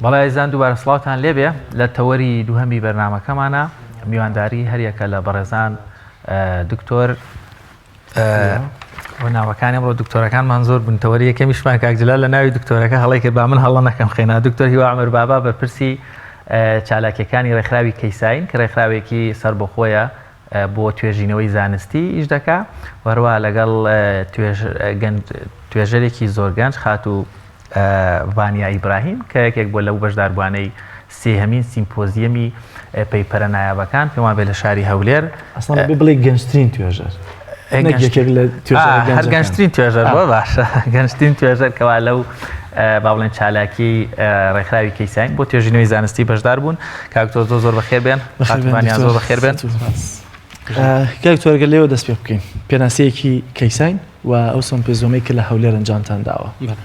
بەڵێ ئازیزان دووبارە سڵاوتان لێبێ لە تەوەری دووهەمی بەرنامەکەمانە میوانداری هەریەکە لە بەڕێزان دکتۆر و ناوەکانی ئەمڕۆ دکتۆرەکانمان زۆر بوون تەوەری یەکەمیشمان کاک جلال لە ناوی دکتۆرەکە هەڵەی کرد با من هەڵە نەکەم خێنا دکتۆر هیوا عومەر بابا بەرپرسی چالاکیەکانی ڕێکخراوی کەیساین کە ڕێکخراوێکی سەربەخۆیە بۆ توێژینەوەی زانستی ئیش دەکا و هەروەها لەگەڵ توێژەرێکی زۆر گەنج خاتوو ڤانیا ئیبراهیم کە یەکێک بووە لەو بەشداربووانەی سێهەمین سیمپۆزیەمی پەیپەرە نایابەکان پێم وابێ لە شاری هەولێر. ئەسڵەن ئەبێ بڵێی گەنجترین توێژەر نەک یەکێک لە توێژەرە گەنجەکان. هەر گەنجترین توێژەر بووە باشە گەنجترین توێژەر کەوا لەو با بڵێن چالاکی ڕێکخراوی کەیساین بۆ توێژینەوەی زانستی بەشدار بوون. کاک دکتۆر زۆر زۆر بەخێر بێن. خاتوو ڤانیا زۆر بەخێر بێن. کاک دکتۆر گەر لێوە دەست پێ بکەین پێناسەیەکی کەیساین و ئەو سۆمپێزۆمەی کە لە هەولێر ئەنجامتان داوە. بەڵێ.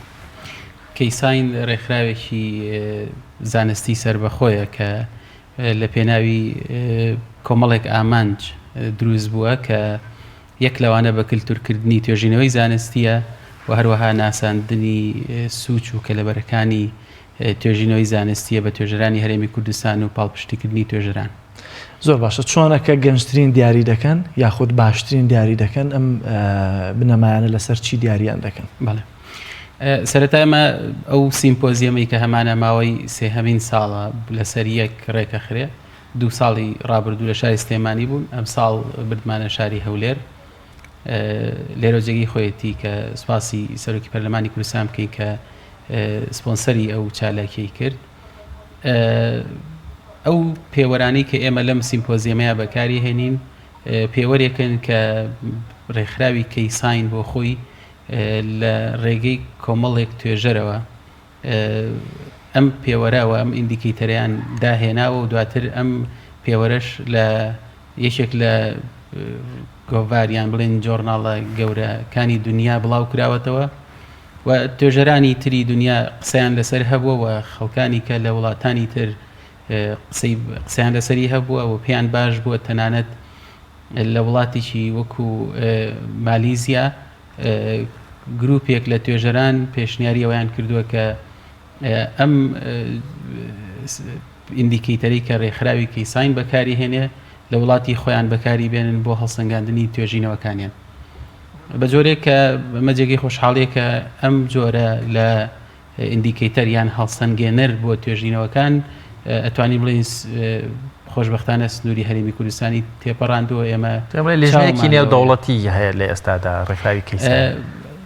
کەیساین ڕێکخراوێکی زانستی سەربەخۆیە کە لە پێناوی کۆمەڵێک ئامانج دروست بووە کە یەک لەوانە بە کلتورکردنی توێژینەوەی زانستییە و هەروەها ناساندنی سوچ و کەلەبەرەکانی توێژینەوەی زانستییە بە توێژەرانی هەرێمی کوردستان و پاڵپشتیکردنی توێژەران. زۆر باشە چۆنە کە گەنجترین دیاری دەکەن یاخود باشترین دیاری دەکەن ئەم بنەمایانە لەسەر چی دیاریان دەکەن؟ بەڵێ سەرەتا ئێمە ئەو سیمپۆزیەمەی کە هەمانە ماوەی سێهەمین ساڵە لەسەر یەک ڕێکەخرێ دوو ساڵی ڕابردوو لە شاری سلێمانی بوون ئەم ساڵ بردمانە شاری هەولێر لێرە جێگەی خۆیەتی کە سوپاسی سەرۆکی پەرلەمانی کوردستان بکەین کە سپۆنسەری ئەو چالاکیەی کرد ئەو پێوەرانەی کە ئێمە لەم سیمپۆزیەمەیە بەکاری هێنین پێوەرێکن کە ڕێکخراوی کەیساین بۆ خۆی لە ڕێگەی کۆمەڵێک توێژەرەوە ئەم پێوەرە و ئەم indicator ەیان داهێناوە و دواتر ئەم پێوەرەش لە یەکێک لە گۆڤار یان بڵێن journal ە گەورەکانی دنیا بڵاو کراوەتەوە و توێژەرانی تری دنیا قسەیان لەسەر هەبووە و خەڵکانی کە لە وڵاتانی تر قسەی قسەیان لەسەری هەبووە و پێیان باش بووە تەنانەت لە وڵاتێکی وەکو مالیزیا گروپێک لە توێژەران پێشنیاری ئەویان کردووە کە ئەم indicator ەی کە ڕێکخراوی کەیساین بەکاری هێنێ لە وڵاتی خۆیان بەکاری بێنن بۆ هەڵسەنگاندنی توێژینەوەکانیان بە جۆرێک کە ئەمە جێگەی خۆشحاڵیە کە ئەم جۆرە لە indicator یان هەڵسەنگێنەر بۆ توێژینەوەکان ئەتوانین بڵێین خۆشبەختانە سنووری هەرێمی کوردستانی تێپەڕاندووە ئێمە لیژنەیەکی نێودەوڵەتی هەیە لە ئێستادا ڕێکخراوی کەیسە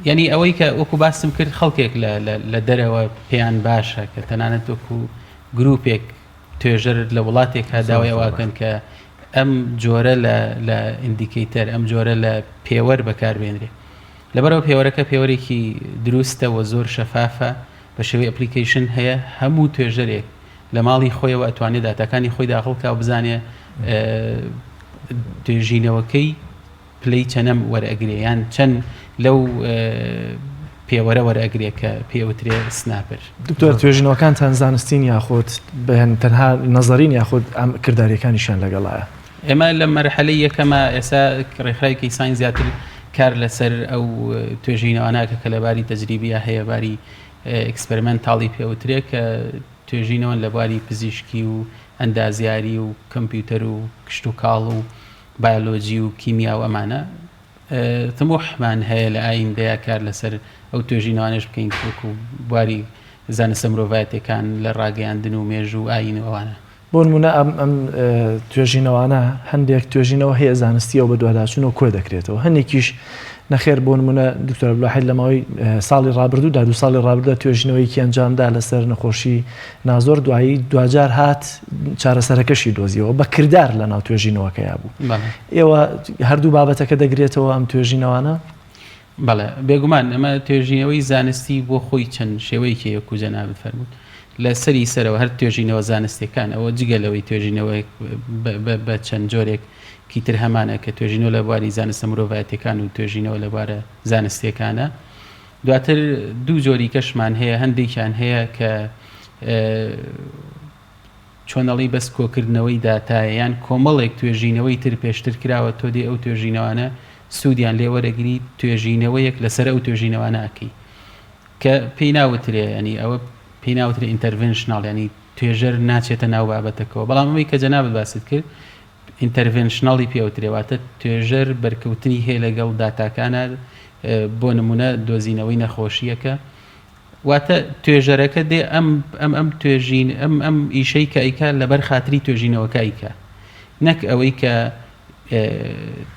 یعنی ئەوەی کە وەکو باسم کرد خەڵکێک لە دەرەوە پێیان باشە کە تەنانەت وەکو گروپێک توێژەر لە وڵاتێک ها داوای ئەوەکەن کە ئەم جۆرە لە indicator ئەم جۆرە لە پێوەر بەکاربێنرێ لەبەرئەوە پێوەرەکە پێوەرێکی دروستە و زۆر شەفافە، بە شێوەی application هەیە، هەموو توێژەرێک لە ماڵی خۆیەوە ئەتوانێت داتاکانی خۆی داخڵ کا و بزانێ توێژینەوەکەی پلەی چەنەم وەرئەگرێ یان چەند لەو پێوەرە وەرئەگرێ کە پێوترێ Snapper. دکتۆر توێژینەوەکانتان زانستین یاخود تەنها نەزەرین یاخود کرداریەکانیشیان لەگەڵایە؟ ئێمە لە مەرحەلەی یەکەما ئێستا ڕێکخراوی کەیساین زیاتر کار لەسەر ئەو توێژینەوانە کە لە باری تەجریبیە هەیە باری experimental ی پێوترێ کە توێژینەوەن لە بواری پزیشکی و ئەندازیاری و کەمپیوتەر و کشتوکاڵ و بایۆلۆجی و کیمیا و ئەمانە تموحمان هەیە لە ئایندەیە کار لەسەر ئەو توێژینەوانەش بکەین وەکو بواری زانستە مرۆڤایەتیەکان لە ڕاگەیاندن و مێژوو و ئایین و ئەوانە. بۆ نموونە ئەم ئەم توێژینەوانە هەندێک توێژینەوە هەیە زانستیە و بەدواداچوونەوە کۆ دەکرێتەوە هەندێکیش نەخێر بۆ نموونە دکتۆر عەبدولواحید لە ماوەی ساڵی ڕابردوودا دوو ساڵی ڕابردوودا توێژینەوەیەکی ئەنجامدا لەسەر نەخۆشی نازۆر دوایی دواجار هات چارەسەرەکەشی دۆزیەوە بە کردار لە ناو توێژینەوەکەیا بوو ئێوە هەردوو بابەتەکە دەگرێتەوە ئەم توێژینەوانە؟ بەڵێ بێگومان ئەمە توێژینەوەی زانستی بۆ خۆی چەند شێوەیەکی هەیە وەکو جەنابت فەرمووت لە سەری سەرەوە هەر توێژینەوە زانستیەکان ئەوە جگە لەوەی توێژینەوەیەک بە چەند جۆرێک کی تر هەمانە کە توێژینەوە لە بواری زانستە مرۆڤایەتیەکان و توێژینەوە لە بوارە زانستیەکانە دواتر دوو جۆری کەشمان هەیە هەندێکیان هەیە کە چۆن ئەڵێی بەس کۆکردنەوەی داتایە یان کۆمەڵێک توێژینەوەی تر پێشتر کراوە تۆ دێی ئەو توێژینەوانە سوودیان لێ وەرەگری توێژینەوەیەک لەسەر ئەو توێژینەوانە ئەکەی کە پێی ناوترێ ینی ئەوە. پێی ناوترێ interventional یانی توێژەر ناچێتە ناو بابەتەکەوە بەڵام ئەوەی کە جەنابت باست کرد interventional ی پێ ئەوترێ واتە توێژەر بەرکەوتنی هەیە لەگەڵ داتاکانە بۆ نمونە دۆزینەوەی نەخۆشیەکە واتە توێژەرەکە دێ ئەم ئەم ئەم توێژین ئەم ئەم ئیشەی کە ئەیکا لەبەر خاتری توێژینەوەکە ئەیکا نەک ئەوەی کە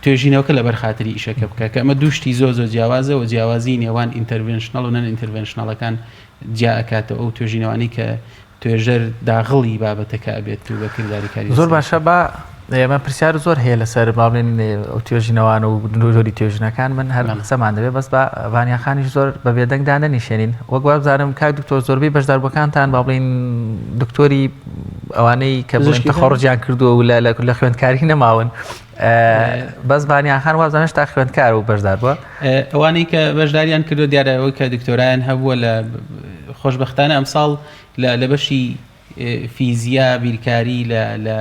توێژینەوەکە لەبەر خاتری ئیشەکە بکە کە ئەمە دوو شتی زۆر زۆر جیاوازە و جیاوازی نێوان interventional و non interventional ەکان جیا ئەکاتەوە ئەو توێژینەوانەی کە توێژەر داغڵی بابەتەکە ئەبێت و بە کرداری کاری زۆر باشە با ئێمە پرسیار زۆر هەیە لەسەر با بڵێن ئەو توێژینەوان و جۆری توێژینەکان من هەر قسەمان دەبێت بەس بە ڤانیاخانیش زۆر بە بێدەنگ دانەنیشێنین وەک وابزانم کاک دکتۆر زۆربەی بەشداربووەکانتان با بڵێن دکتۆری ئەوانەی کە بڵێن تەخەڕجیان کردووە و لە خوێندکاری نەماون بەس ڤانیاخان وابزانم هێشتا خوێندکار و بەشدار بووە ئەوانەی کە بەشداریان کردو دیارە ئەوەی کە دکتۆرایان هەبووە لە خۆشببختانە ئەمساڵ لە بەشی فیزیا بیرکاری لە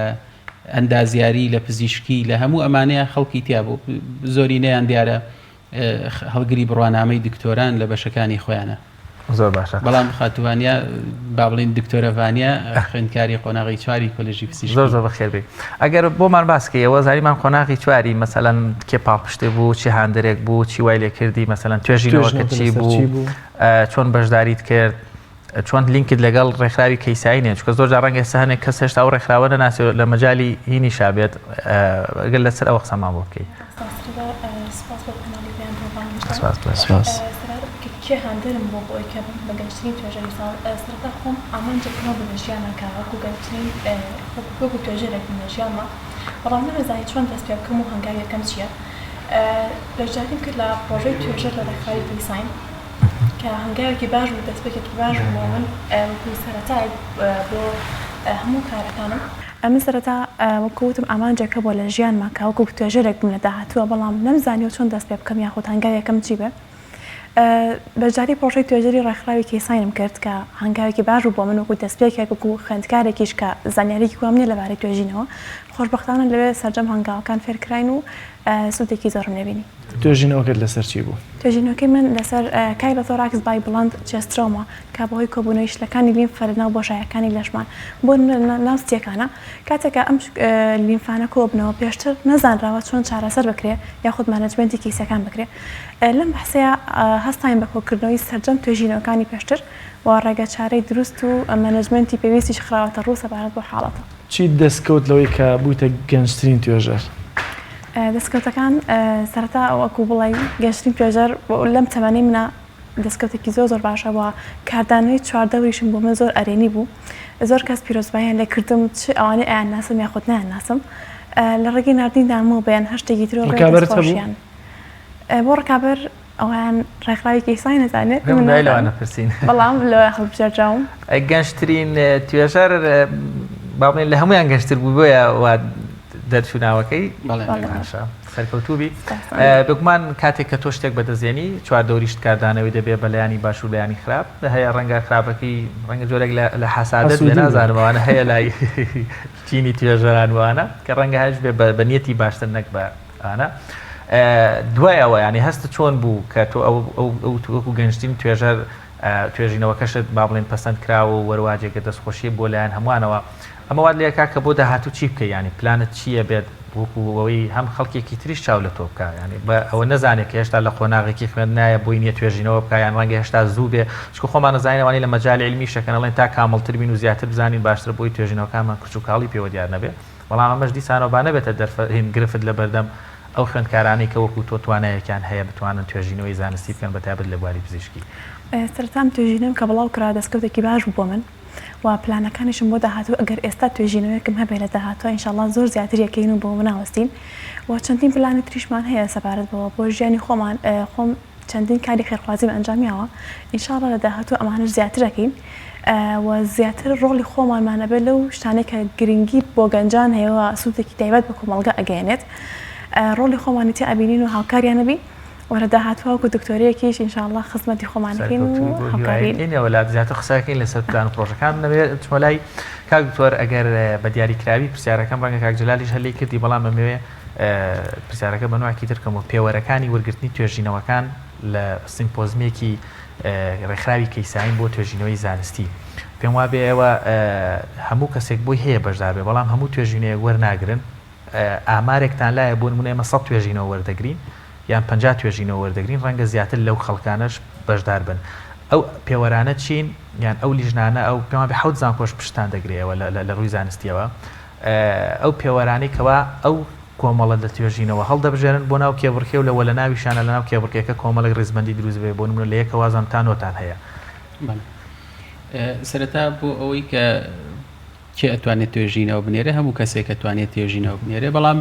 ئەندازیاری لە پزیشکی لە هەموو ئەمانەیە خەڵکی تیا بوو زۆرینەیان دیارە هەڵگری بڕوانامەی دکتۆران لە بەشەکانی خۆیانە. زۆر باشە. بەڵام خاتوو ڤانیا با بڵێین دکتۆرە ڤانیا خوێندکاری قۆناغی چواری کۆلێژی پزیشکی. زۆر زۆر بەخێر بێی. ئەگەر بۆمان باس کەی ئەوە زانیمان قۆناغی چواری مەسەلەن کێ پاڵپشتێ بوو چی هاندەرێک بوو چی وای لێ کردی مەسەلەن توێژینەوەکە چی بوو چۆن بەشداریت کرد چۆن لینکت لەگەڵ ڕێکخراوی کەیسایی نیە چونکە زۆر جار ڕەنگە ئێستا هەنێک کەس هێشتا ئەو ڕێکخراوە نەناسێ لە مەجالی هینیشا بێت ئەگەر لەسەر ئەوە قسەمان بۆ بکەی. سپاس بۆ پەنالی پێیان بۆ بانگهێشتان. سپاس. سەبارەت بە کێ هاندەرم بووە بۆ ئەوەی کە ببم بە گەنجترین توێژەری ساڵ، سەرەتا خۆم ئامانجێکم هەبوو لە ژیانا کە وەکو گەنجترین وەکو توێژەرێک بم لە ژیانما، بەڵام نەمەزانی چۆن دەست پێ بکەم و هەنگاوی یەکەم چییە. بەشداریم کرد لە پڕۆژەی توێژەر لە ڕێکخراوی کەیساین. کە هەنگاوێکی باش بوو دەستپێکێکی باش بوو بۆ من وەکو سەرەتایەک بۆ هەموو کارەکانم. ئەمن سەرەتا وەکو وتم ئامانجێک هەبووە لە ژیانما کە وەکو توێژەرێک بم لە داهاتووە بەڵام نەمزانیوە چۆن دەست پێ بکەم یاخود هەنگاوی یەکەم چی بێ. بەشداری پڕۆژەی توێژەری ڕێکخراوی کەیساینم کرد کە هەنگاوێکی باش بوو بۆ من وەکو دەستپێکێک وەکو خوێندکارێکیش کە زانیاریی وام نییە لەبارەی توێژینەوە خۆشبەختانە لەوێ سەرجەم هەنگاوەکان فێرکراین و سوودێکی زۆرم لێ بینی. توێژینەوەکەت لەسەر چی بوو؟ توێژینەوەکەی من لەسەر chylothorax by blunt chest trauma کە بەهۆی کۆبوونەوەی شلەکانی لیمفە لەناو بۆشایەکانی لەشمان بۆ نمونە لە ناو سییەکانە کاتێک کە ئەم لیمفانە کۆبنەوە پێشتر نەزانراوە چۆن چارەسەر بکرێ یاخود management ی کەیسەکان بکرێ لەم بەحسەیا هەستاین بە کۆکردنەوەی سەرجەم توێژینەوەکانی پێشتر و ڕێگەچارەی دروست و management ی پێویستیش خراوەتە ڕوو سەبارەت بەو حاڵەتە. چیت دەست کەوت لەوەی کە بوویتە گەنجترین توێژەر؟ دەستکەوتەکان سەرەتا وەکو بڵێی گەنجترین توێژەر لەم تەمەنەی منە دەستکەوتێکی زۆر زۆر باشە و کاردانەوەی چواردەوریشم بۆ من زۆر ئەرێنی بوو زۆر کەس پیرۆزباییان لێ کردم چ ئەوانەی ئەیانناسم یاخود نایانناسم لە ڕێگەی ناردنی نامەوە بەیان هەر شتێکی ترەوە ڕکابەرت هەبوو؟ بۆ ڕکابەر ئەویان ڕێکخراوی کەیسای نەزانێت من دوای لەوانە پرسین بەڵام لەوە هەڵبژێردراوم. گەنجترین توێژەر با بڵێین لە هەمویان گەنجتر بوو بۆیە وا دەرچوو ناوەکەی باشە سەرکەوتوو بی بێگومان کاتێک کە تۆ شتێک بەدەستێنی چواردەوریشت کاردانەوەی دەبێ بە لایەنی باش و لایەنی خراپ هەیە ڕەنگە خراپەکەی ڕەنگە جۆرێک لە حەسادەت بێ نازانم ئەوانە هەیە لای چینی توێژەران وانە کە ڕەنگە هەش بێ بە نیەتی باشتر نەک بە ئانا دوای ئەوە یانی هەستت چۆن بوو کە تۆ ئەو ئەو وەکو گەنجترین توێژەر توێژینەوەکەشت با بڵێن پەسەند کراوە و وەروا جێگە دەستخۆشیە بۆ لایەن هەمووانەوە ئەمە وات لێکا کە بۆ داهاتوو چی بکەی یانی پلانت چییە بێت وەکو ئەوەی هەم خەڵکێکی تریش چاو لە تۆ بکا یانی بە ئەوە نەزانێت کە هێشتا لە قۆناغێکی خوێندنایە بۆی نییە توێژینەوە بکا یان ڕەنگە هێشتا زوو بێ چونکە خۆمان ئەزانین ئەوانەی لە مەجالی عیلمی شەکەن ئەڵێن تا کامڵتر بین و زیاتر بزانین باشترە بۆی توێژینەوەکانمان کرچ و کاڵی پێوە دیار نەبێ بەڵام ئەمەش دیسانەوە با نەبێتە دەرفە هین گرفت لە بەردەم ئەو خوێندکارانەی کە وەکو تۆ توانایەکیان هەیە بتوانن توێژینەوەی زانستی بکەن بە تایبەت لە بواری پزیشکی. سەرەتا ئەم توێژینەوەم کە بڵاو کرا دەستکەوتێکی باش بوو بۆ من و پلانەکانیشم بۆ داهاتوو ئەگەر ئێستا توێژینەوەیەکم هەبێ لە داهاتوو ئینشاڵڵا زۆر زیاتر یەکەین و بەوە ناوەستین و چەندین پلانی تریشمان هەیە سەبارەت بەوە بۆ ژیانی خۆمان خۆم چەندین کاری خێرخوازیم ئەنجام یاوە ان شاء اللە لە داهاتوو ئەمانەش زیاتر ئەکەین و زیاتر ڕۆڵی خۆمانمان ئەبێت لەو شتانەی کە گرنگی بۆ گەنجان هەیە و سوودێکی تایبەت بە کۆمەڵگە ئەگەیەنێت ڕۆڵی خۆمانی تیا ئەبینین و هاوکاریان ئەبین و لە داهاتوو وەکو دکتۆرەیەکیش ان شاء اللە خزمەتی خۆمان ئەکەین و هاوکاری سەرکەوتووی بۆ هیوایەکەین زیاتر قسەکەین لەسەر پلان و پرۆژەکان نەبێت چمە لای کاک دکتۆر ئەگەر بە دیاریکراوی پرسیارەکەم ڕەنگە کاک جەلالیش هەر لێی کردی بەڵام ئەمەوێ پرسیارەکە بە نوعێکی تر کەم و پێوەرەکانی وەرگرتنی توێژینەوەکان لە سیمپۆزمێکی ڕێکخراوی کەیساین بۆ توێژینەوەی زانستی. پێم وابێ ئێوە هەموو کەسێک بۆی هەیە بەشدار بێ بەڵام هەموو توێژینەیەک وەرناگرن ئامارێکتان لایە بۆ نمونە ئێمە 100 توێژینەوە وەردەگرین یان 50 توێژینەوە وەردەگرین ڕەنگە زیاتر لەو خەڵکانەش بەشدار بن ئەو پێوەرانە چین یان ئەو لیژنانە ئەو پێم وابێ حەوت زانکۆش پشتتان دەگرێەوە لە ڕووی زانستیەوە ئەو پێوەرانەی کەوا ئەو کۆمەڵە لە توێژینەوە هەڵدەبژێرن بۆ ناو کێبڕکێ و لەوە لە ناویشانە لە ناو کێبڕکێکە کۆمەڵێک ڕیزبەندی دروست بێ بۆ نمونە لە یەکە وازم تا نۆتان هەیە. بەڵێ سەرەتا بۆ ئەوەی کە کێ ئەتوانێت توێژینەوە بنێرێ هەموو کەسێک ئەتوانێت توێژینەوە بنێرێ بەڵام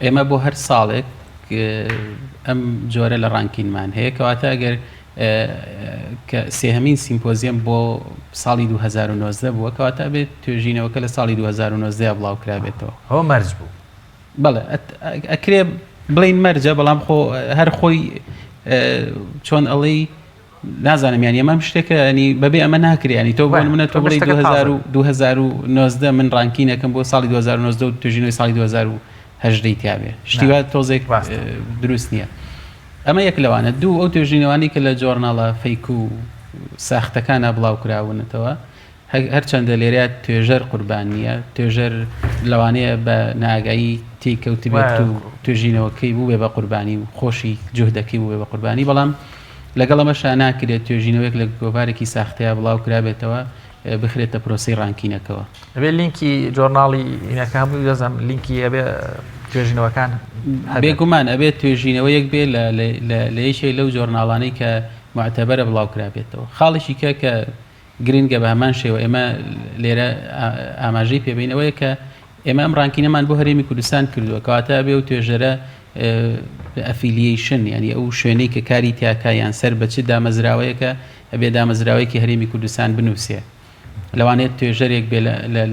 ئێمە بۆ هەر ساڵێک ئەم جۆرە لە ranking مان هەیە کەواتە ئەگەر کە سێهەمین سیمپۆزیەم بۆ ساڵی 2019 بووە کەواتە بێت توێژینەوەکە لە ساڵی 2019 بڵاو کرابێتەوە. ئەوە مەرج بوو. بەڵێ ئەکرێ بڵین مەرجە بەڵام خۆ هەر خۆی چۆن ئەڵێی نازانم یانی ئەمە شتێکە ینی بەبێ ئەمە ناکرێ ینی تۆ بۆ منە تۆ بڵێی 2019 من ranking ەکەم بۆ ساڵی 2019 و توێژینەوەی ساڵی 2018 تیاابێ شتی وا تۆزێک دروست نییە ئەمە یەک لەوانە دوو ئەو توێژینەوانی کە لە journal ە fake و ساختەکانە بڵاو کراونەتەوە هەرچەندە لێرە توێژەر قوربان نییە، توێژەر لەوانەیە بە نائاگایی تێی کەوتبێت و توێژینەوەکەی بووبێ بە قوربانی و خۆشی جوهدەکەی بووبێ بە قوربانی، بەڵام لەگەڵ ئەمەشا ناکرێت توێژینەوەیەک لە گۆڤارێکی ساختەیا بڵاو کرابێتەوە بخرێتە پرۆسەی ranking ەکەوە. ئەبێ لینکی journal ی ئینەکە هەمووی دەزانم لینکی ئەبێ توێژینەوەکان هەبێت. بێگومان ئەبێت توێژینەوەیەک بێ لە یەکێک لەو journal انەی کە موعتەبەرە بڵاو کرابێتەوە. خاڵێکی کە کە گرنگە بە هەمان شێوە ئێمە لێرە ئاماژەی پێ بەین ئەوەیە کە ئێمە ئەم ranking ەمان بۆ هەرێمی کوردستان کردووە کەواتە ئەبێ و توێژەرە affiliation یعنی ئەو شوێنەی کە کاری تیاکە یان سەر بە چ دامەزراوەیەکە ئەبێ دامەزراوەیەکی هەرێمی کوردستان بنووسێ لەوانەیە توێژەرێک بێ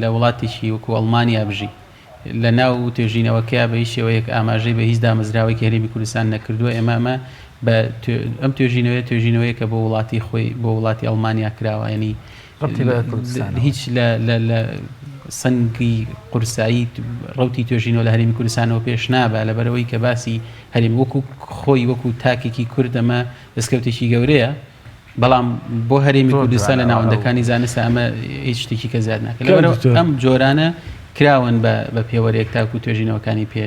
لە وڵاتێکی وەکو ئەڵمانیا بژی لە ناو توێژینەوەکەیا بە هیچ شێوەیەک ئاماژەی بە هیچ دامەزراوەیەکی هەرێمی کوردستان نەکردووە، ئێمە ئەمە بە ئەم توێژینەوەیە توێژینەوەیەکە بۆ وڵاتی خۆی بۆ وڵاتی ئەڵمانیا کراوە یعنی ڕەبتی بە کوردستانەوە هیچ لە لە لە سەنگی قورسایی ڕەوتی توێژینەوە لە هەرێمی کوردستانەوە پێش نابا لەبەرئەوەی کە باسی هەرێم وەکو خۆی وەکو تاکێکی کورد ئەمە دەستکەوتێکی گەورەیە. بەڵام بۆ هەرێمی کوردستان لە ناوەندەکانی زانستە ئەمە هیچ شتێکی کە زیاد ناکە لەبەرەوە ئەم جۆرانە کراون بە پێوەرێک تاکو توێژینەوەکانی پێ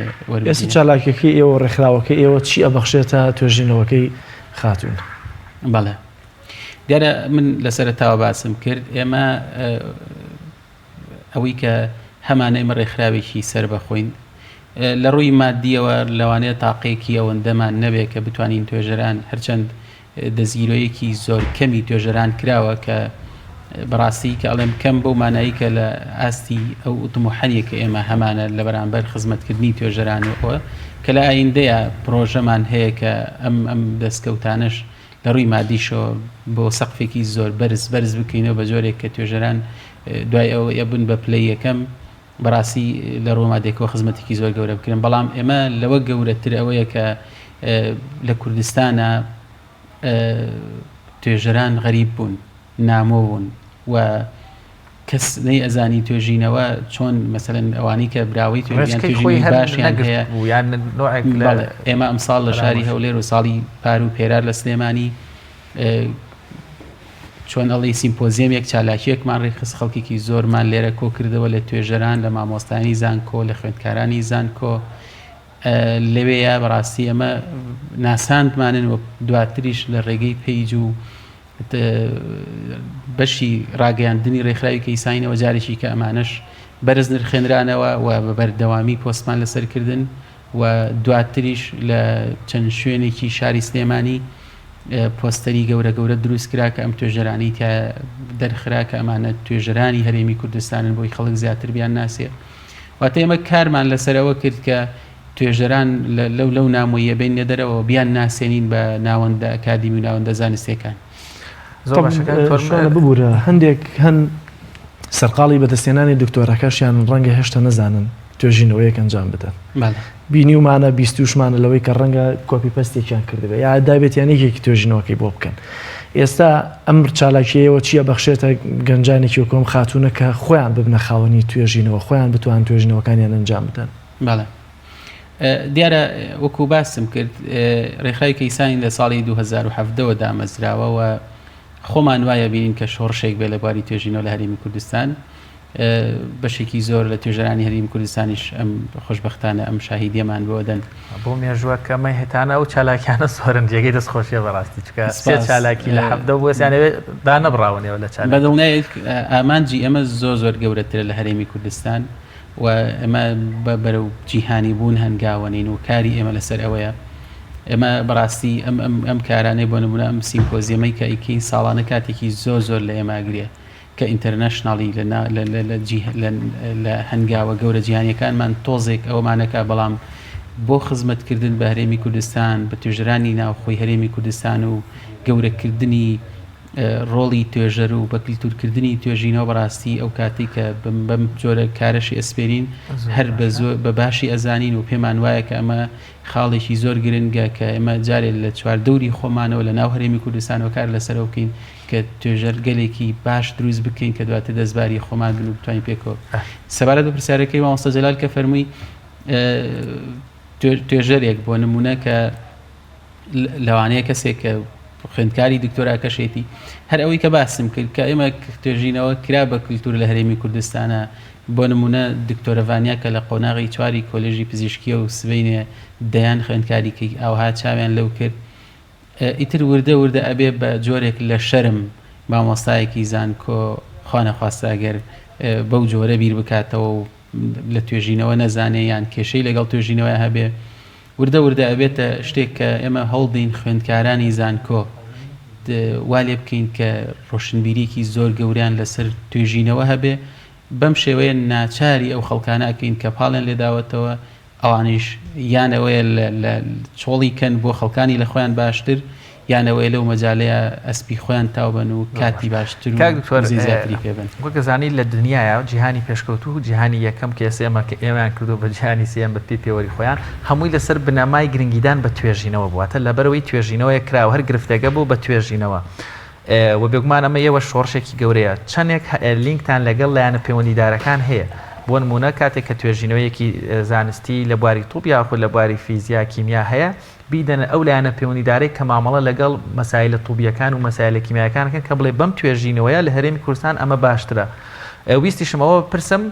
ئێستا چالاکیەکەی ئێوە ڕێکخراوەکەی ئێوە چی ئەبەخشێتە توێژینەوەکەی خاتوون؟ بەڵێ دیارە من لە سەرەتاوە باسم کرد ئێمە ئەوەی کە هەمانە ئێمە ڕێکخراوێکی سەربەخۆین لە ڕووی مادیەوە لەوانەیە تاقێکی ئەوەندەمان نەبێت کە بتوانین توێژەران هەرچەند دەستگیرۆیەکی زۆر کەمی توێژەران کراوە کە بەڕاستی کە ئەڵێم کەم بەو مانایی کە لە ئاستی ئەو تموحەنیە کە ئێمە هەمانە لە بەرامبەر خزمەتکردنی توێژەران و ئەوە کە لە ئایندەیە پرۆژەمان هەیە کە ئەم ئەم دەستکەوتانەش لە ڕووی مادیشەوە بۆ سەقفێکی زۆر بەرز بەرز بکەینەوە بە جۆرێک کە توێژەران دوای ئەوە ئەبن بە پلەی یەکەم بەڕاستی لە ڕووە مادێکەوە خزمەتێکی زۆر گەورە بکرێن بەڵام ئێمە لەوە گەورەتر ئەوەیە کە لە کوردستانە توێژەران غەریب بوون نامۆ بوون و کەس نەی ئەزانی توێژینەوە چۆن مەسەلەن ئەوانەی کە براوەی توێژینەوەی باشیان هەیە ئێمە ئەمساڵ لە شاری هەولێر و ساڵی پار و پێرار لە سلێمانی چۆن ئەڵێی سیمپۆزیەمێک چالاکیەکمان ڕێکخست خەڵکێکی زۆرمان لێرە کۆ کردەوە لە توێژەران لە مامۆستایانی زانکۆ لە خوێندکارانی زانکۆ لەوێیە بەڕاستی ئەمە ناساندمانن و دواتریش لە ڕێگەی page و بەشی ڕاگەیاندنی ڕێکخراوی کەیساینەوە جارێکی کە ئەمانەش بەرز نرخێنرانەوە و بە بەردەوامی پۆستمان لەسەر کردن و دواتریش لە چەند شوێنێکی شاری سلێمانی پۆستەری گەورە گەورە دروست کرا کە ئەم توێژەرانی تیا دەرخرا کە ئەمانە توێژەرانی هەرێمی کوردستانن بۆی خەڵک زیاتر بیان ناسێ واتە ئێمە کارمان لەسەرەوە کرد کە توێژەران لەو لەو نامۆییە بێنینە دەرەوە و بیان ناسێنین بە ناوەندە ئەکادیمی و ناوەندە زانستیەکان. زۆر باشە کاک تۆر. شوانە ببورە هەندێک هەن سەرقاڵی بەدەستهێنانی دکتۆراکەشیانن ڕەنگە هێشتا نەزانن توێژینەوەیەک ئەنجام بدەن. بەڵێ. بینیومانە بیستوشمانە لەوەی کە ڕەنگە copy paste ێکیان کردبێ یا دابێتیان یەکێکی توێژینەوەکەی بۆ بکەن. ئێستا ئەم چالاکیەوە چییە بەخشێتە گەنجانێکی وەکو ئەم خاتوونە کە خۆیان ببنە خاوەنی توێژینەوە خۆیان بتوان توێژینەوەکانیان ئەنجام بدەن؟ بەڵێ دیارە وەکو باسم کرد ڕێکخراوی کەیسانی لە ساڵی 2017ەوە دامەزراوە و خۆمان وایە بینین کە شۆڕشێک بێ لە بواری توێژینەوە لە هەرێمی کوردستان. بەشێکی زۆر لە توێژەرانی هەرێمی کوردستانیش ئەم خۆشبەختانە ئەم شاهیدیەمان بۆ دەن. بۆ مێژووە کە ئەمە هێتانە ئەو چالاکیانە زۆرن جێگەی دەست خۆشیە بەڕاستی چونکە سێ چالاکی لە حەفتە بۆ سیان ئەوێ دانەبڕاون ئێوە لە چالاکی. بەدڵنیایی ئامانجی ئێمە زۆر زۆر گەورەترە لە هەرێمی کوردستان و ئێمە بە بەرەو جیهانی بوون هەنگاوەنین و کاری ئێمە لەسەر ئەوەیە ئێمە بەڕاستی ئەم ئەم ئەم کارانەی بۆ نمونە ئەم سیمپۆزیەمەی کە ئەیکەین ساڵانە کاتێکی زۆر زۆر لە ئێمە ئەگرێ کە internationally لە نا لە لە لە جیه لە لە هەنگاوە گەورە جیهانیەکانمان تۆزێک ئەوەمانەکا بەڵام بۆ خزمەتکردن بە هەرێمی کوردستان بە توێژەرانی ناوخۆی هەرێمی کوردستان و گەورەکردنی ڕۆڵی توێژەر و بە کلتورکردنی توێژینەوە بەڕاستی ئەو کاتەی کە بەم جۆرە کارەشی ئەسپێرین هەر بە زۆر بە باشی ئەزانین و پێمان وایە کە ئەمە خاڵێکی زۆر گرنگە کە ئێمە جارێ لە چواردەوری خۆمانەوە لە ناو هەرێمی کوردستانەوە کار لەسەرەوە بکەین کە توێژەر گەلێکی باش دروست بکەین کە دواتر دەستباری خۆمان بن و بتوانین پێکەوە سەبارەت بە پرسیارەکەی مامۆستا جەلال کە فەرمووی توێژەرێک بۆ نمونە کە لەوانەیە کەسێک کە خوێندکاری دکتۆراکەشێتی هەر ئەوەی کە باسم کرد کە ئێمە توێژینەوە کرا بە کللتور لە هەرێمی کوردستانە بۆ نمونە دکتۆرەڤانیا کە لە قۆناغی چواری کۆلێژی پزیشکیە و سبینێ دەیان خوێندکاری کە ئاوها چاویان لەو کرد ئیتر وردە وردە ئەبێ بە جۆرێک لە شەرم مامۆستایەکی زانکۆ خوانەخواستە گەر بەو جۆرە بیر بکاتەوە و لە توێژینەوە نەزانێ یان کێشەی لەگەڵ توێژینەوە هەبێ وردە وردە ئەبێتە شتێک کە ئێمە هەوڵدەین خوێندکارانی زانکۆ وا لێ بکەین کە ڕۆشنبیریکی زۆر گەوریان لەسەر توێژینەوە هەبێ بەم شێوەیە ناچاری ئەو خەڵکانە ئەکەین کە پاڵیان لێداوەتەوە ئەوانیش یان ئەوەیە لە چۆڵی کەن بۆ خەڵکانی لە خۆیان باشتر یان ئەوەیە لەو مەجالەیا ئەسپی خۆیان تاو بەن و کاتی باشتر و کاک دکتۆر وزەی زیاتری پێ بەن. وەک ئەزانی لە دنیایا جیهانی پێشکەوتوو و جیهانی یەکەم کە ئێستا ئێمە کە ئێمەیان کردووە بە جیهانی سێیەم بە پێی پێوەری خۆیان هەمووی لەسەر بنەمای گرنگیدان بە توێژینەوە بوو واتە لەبەرئەوەی توێژینەوەیەک کراوە هەر گرفتێک هەبوو بە توێژینەوە وە بێگومان ئەمە ئێوەش شۆڕشێکی گەورەیە چەندێک لینکتان لەگەڵ لایەنە پەیوەندیدارەکان هەیە بۆ نموونە کاتێک کە توێژینەوەیەکی زانستی لە بواری طوب یاخود لە بواری فیزیا کیمیا هەیە بیدەنە ئەو لایەنە پەیوەندیدارەی کە مامەڵە لەگەڵ مەسایلە طوبیەکان و مەسایلە کیمیایەکان کەن کە بڵێ بەم توێژینەوەیە لە هەرێمی کوردستان ئەمە باشترە ویستیشم ئەوە بپرسم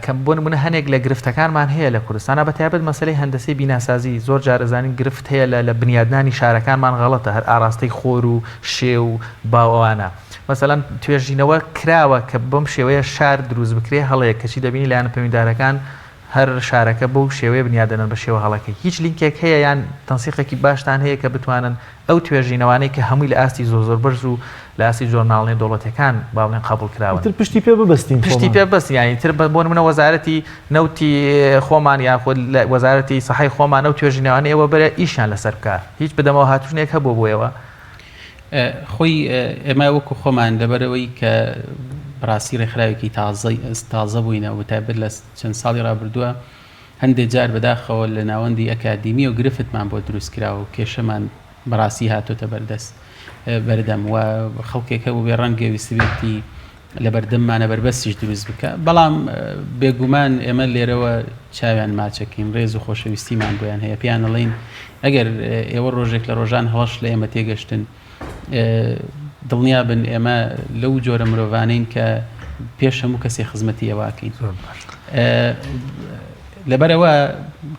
کە بۆ نمونە هەنێک لە گرفتەکانمان هەیە لە کوردستانە بە تایبەت مەسلەی هەندەسەی بیناسازی زۆر جار ئەزانین گرفت هەیە لە لە بنیادنانی شارەکانمان غەڵەتە هەر ئاراستەی خۆر و شێ و باو ئەوانە مەسەلەن توێژینەوە کراوە کە بەم شێوەیە شار دروست بکرێ هەڵەیە کەچی دەبینی لایەنە پەیوەندیدارەکان هەر شارەکە بەو شێوەیە بنیاد دەنێن بە شێوە هەڵەکەی. هیچ لینکێک هەیە یان تەنسیقێکی باشتان هەیە کە بتوانن ئەو توێژینەوانەی کە هەمووی لە ئاستی زۆر زۆر بەرز و لە ئاستی جۆرناڵ نێودەوڵەتیەکان با بڵێن قەبوڵ کراون. ئیتر پشتی پێ ببەستین پشتی خۆمان. پێ ببەستین یانی ئیتر بۆ نمونە وەزارەتی نەوتی خۆمان یاخود وەزارەتی سەحەی خۆمان ئەو توێژینەوانەی ئێوە بەرێ ئیشیان لەسەر بکا. هیچ بەدەمەوە هاتوونێک هەبووە بۆ ئێوە؟ خۆی ئێمە وەکو خۆمان لەبەرئەوەی کە بەڕاستی ڕێکخراوێکی تازەی تازە بووینە و تایبەت لە چەند ساڵی ڕابردووە هەندێک جار بەداخەوە لە ناوەندی ئەکادیمیەوە گرفتمان بۆ دروست کرا و کێشەمان بەڕاستی هاتۆتە بەردەست بەردەم و خەڵکێک هەبوو بێ ڕەنگە ویستبێتی لەبەردەممانە بەربەستیش دروست بکە بەڵام بێگومان ئێمە لێرەوە چاویان ماچەکەین ڕێز و خۆشەویستیمان بۆیان هەیە پێیان ئەڵێین ئەگەر ئێوە ڕۆژێک لە ڕۆژان هەڵەش لە ئێمە تێگەشتن دڵنیا بن ئێمە لەو جۆرە مرۆڤانەین کە پێش هەموو کەسێ خزمەتی ئێوەکەین لەبەرەوە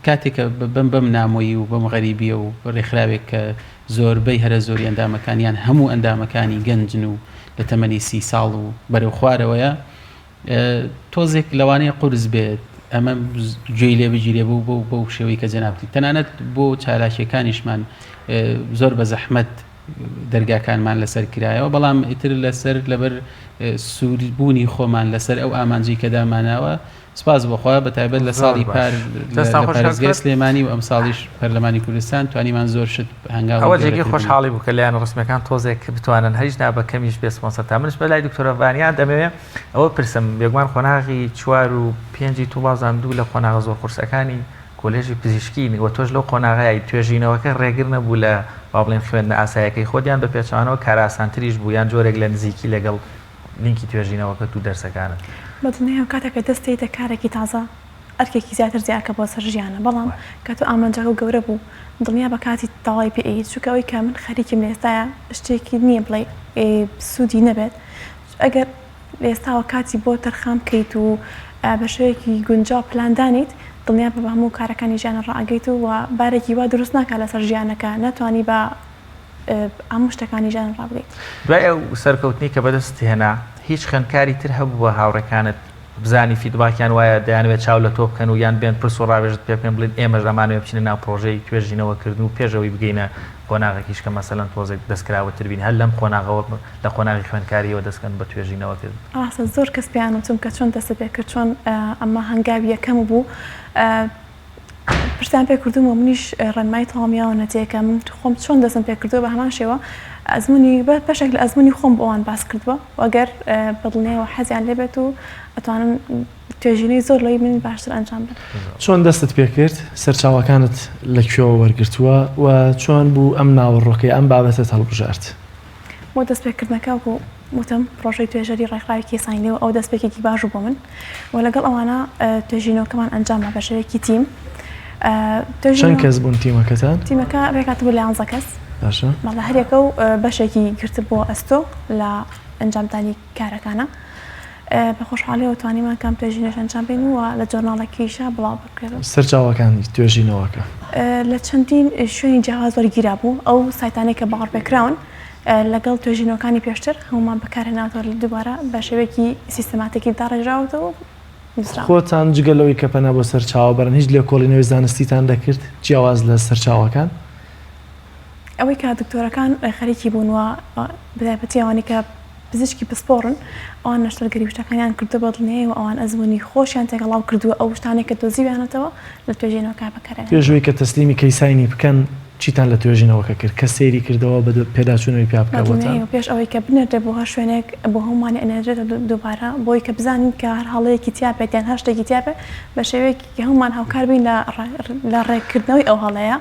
کاتێک کە بەم بەم نامۆیی و بەم غەریبیە و ڕێکخراوێک کە زۆربەی هەرە زۆری ئەندامەکان یان هەموو ئەندامەکانی گەنجن و لە تەمەنی سی ساڵ و بەرەو خوارەوەیە تۆزێک لەوانەیە قورس بێت ئەمە گوێی لێ بگیرێ بۆ بۆ بەو شێوەی کە جەنابتی تەنانەت بۆ چالاکیەکانیشمان زۆر بە زەحمەت دەرگاکانمان لەسەر کرایەوە بەڵام ئیتر لەسەر لەبەر سووربوونی خۆمان لەسەر ئەو ئامانجی کە داماناوە سپاس بۆ خوا بە تایبەت لە زۆر ساڵی باش پار لە دەستان لە خۆش کاک پارێزگای دکتۆر. سلێمانی و ئەمساڵیش پەرلەمانی کوردستان توانیمان زۆر شت هەنگاوی ئەوە جێگەی گەورەتر بنێین. خۆشحاڵی بوو کە لایەنە ڕەسمیەکان تۆزێک بتوانن هەریش نا بە کەمیش بێ سپۆنسەر تا منش بە لای دکتۆرە ڤانیا دەمەوێ ئەوە پرسم بێگومان قۆناغی چوار و پێنجی تو وازان دوو لە قۆناغە زۆر قورسەکانی کۆلێژی پزیشکین و تۆش لەو قۆناغەی توێژینەوەکە ڕێگر نەبوو لە با بڵێن خوێندنە ئاسایەکەی خۆت یان بە پێچەوانەوە کارئاسانتریش بوو یان جۆرێک لە نزیکی لەگەڵ لینکی توێژینەوەکەت و دەرسەکانت. بەدڵنیایەوە کاتێک کە دەست دێیتە کارێکی تازە. ئەرکێکی زیاتر زیاکە بۆ سەر ژیانە بەڵام کە تۆ ئامانجەکە گەورە بوو دڵنیا بە کاتی تەواوی پێ ئەیت چونکە ئەوەی کە من خەریکیم لە ئێستایا شتێکی نییە بڵێی سوودی نەبێت ئەگەر لە ئێستاوە کاتی بۆ تەرخان بکەیت و بە شێوەیەکی گونجاو پلان دانیت دڵنیا بە هەموو کارەکانی ژیانت ڕائەگەیت و بارێکی وا دروست ناکات لەسەر ژیانەکە ناتوانی بە هەموو شتەکانی ژیانت ڕابگەیت. دوای ئەو سەرکەوتنەی کە بەدەستت هێنا هیچ خوێندکاری تر هەبووە هاوڕێکانت بزانی feedback یان وایە دەیانەوێت چاو لە تۆ بکەن و یان بێن پرس و ڕاوێژت پێ بکەن بڵێن ئێمەش ئەمانەوێت بچینە ناو پڕۆژەی توێژینەوە کردن و پێش ئەوەی بگەینە قۆناغێکیش کە مەسەلەن تۆزێک دەستکراوەتر بین هەر لەم قۆناغەوە لە قۆناغی خوێندکارییەوە دەست کەن بە توێژینەوە کردن. ڕاستە زۆر کەس پێیان وتم کە چۆن دەستت پێ کرد چۆن ئەمە هەنگاوی یەکەم بوو پرسیان پێ کردووم و منیش ڕێنمایی تەواوم یاونەتێ کە من خۆم چۆن دەستم پێ کردووە بە هەمان شێوە ئەزموونی بەشێک لە ئەزموونی خۆم بۆ ئەوان باس کردووە و ئەگەر بەدڵنیایەوە حەزیان لێ بێت و ئەتوانن توێژینەوەی زۆر لەوەی من باشتر ئەنجام بدەن. چۆن دەستت پێ کرد؟ سەرچاوەکانت لە کوێوە وەرگرتووە و چۆن بوو ئەم ناوەڕۆکەی ئەم بابەتەت هەڵبژارد؟ بۆ دەستپێکردنەکە وەکو وتم پڕۆژەی توێژەری ڕێکخراوی کەیسانی لێوە ئەوە دەستپێکێکی باش بوو بۆ من و لەگەڵ ئەوانە توێژینەوەکەمان ئەنجامدا بە شێوەیەکی تیم. چەند کەس بوون تیمەکەتان؟ تیمەکە پێکهاتبوو لە یانزە کەس. باشە. بەڵێ هەریەکە و بەشێکی گرتبووە ئەستۆ لە ئەنجامدانی کارەکانە. بە خۆشحاڵیەوە توانیمان کە ئەم توێژینەوەش ئەنجام بەین و لە جۆرناڵێکیشا بڵاو بکرێتەوە. سەرچاوەکانی توێژینەوەکە؟ لە چەندین شوێنی جیاواز وەرگیرابوو، ئەو سایتانەی کە باوەڕپێکراون لەگەڵ توێژینەوەکانی پێشتر هەموومان بەکارهێناوەتەوە دووبارە بە شێوەیەکی سیستەماتیکی داڕێژراوەتەوە و نووسراون. خۆتان جگە لەوەی کە پەنا بۆ سەرچاوە بەرن هیچ لێکۆڵینەوەی زانستیتان دەکرد جیاواز لە سەرچاوەکان؟ ئەوەی کە دکتۆرەکان خەریکی بوون و بەتایبەتی ئەوانەی کە پزیشکی پسپۆڕن ئەوان نەشتەرگەری و شتەکانیان کردووە بە دڵنیایەوە ئەوان ئەزموونی خۆشیان تێکەڵاو کردووە ئەو شتانەی کە دۆزیویانەتەوە لە توێژینەوەکە بەکاریان پێش ئەوەی کە تەسلیمی کەیساینی بکەن چیتان لە توێژینەوەکە کرد؟ کەس سەیری کردەوە بە پێداچوونەوەی پیا بکا بۆتان؟ بەدڵنیایەوە پێش ئەوەی کە بنێردرێت بۆ هەر شوێنێک بۆ هەموومانی ئەنێردرێتەوە دووبارە بۆی کە بزانین کە هەر هەڵەیەکی تیا بێت یان هەر شتێکی تیا بێت بە شێوەیەکی کە هەموومان هاوکار بین لە لە ڕێککردنەوەی ئەو هەڵەیە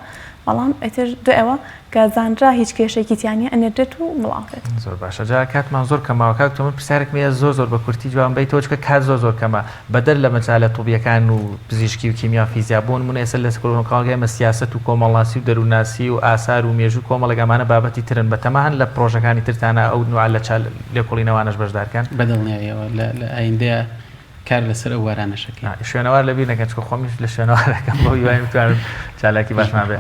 بەڵام ئیتر دوای ئەوە کە زانرا هیچ کێشەیەکی تیا نیە ئەنێردرێت و بڵاوکرێت. زۆر باشە جا کاتمان زۆر کەم ماوە کاک تۆ من پرسیارێکم هەیە زۆر زۆر بە کورتی جوابم بەیتەوە چونکە کات زۆر زۆر کەمە بەدەر لە مەجالە طبیەکان و پزیشکی و کیمیا و فیزیا بۆ نمونە ئێستا لە کۆمەڵگای ئێمە سیاسەت و کۆمەڵناسی و دەروونناسی و ئاسار و مێژوو کۆمەڵێک ئەمانە بابەتی ترن بەتەما هەن لە پڕۆژەکانی ترتانە ئەو نوعە لە چال لێکۆڵینەوانەش بەشدار کەن؟ بەدڵنیاییەوە لە لە ئایندەیا کار لەسەر ئەو بوارانەش ئەکەین. شوێنەوار لەبیر نەکەن چونکە خۆمیش لە شوێنەوارەکەم بەو هیوایەم بتوانم چالاکی باشمان بێ.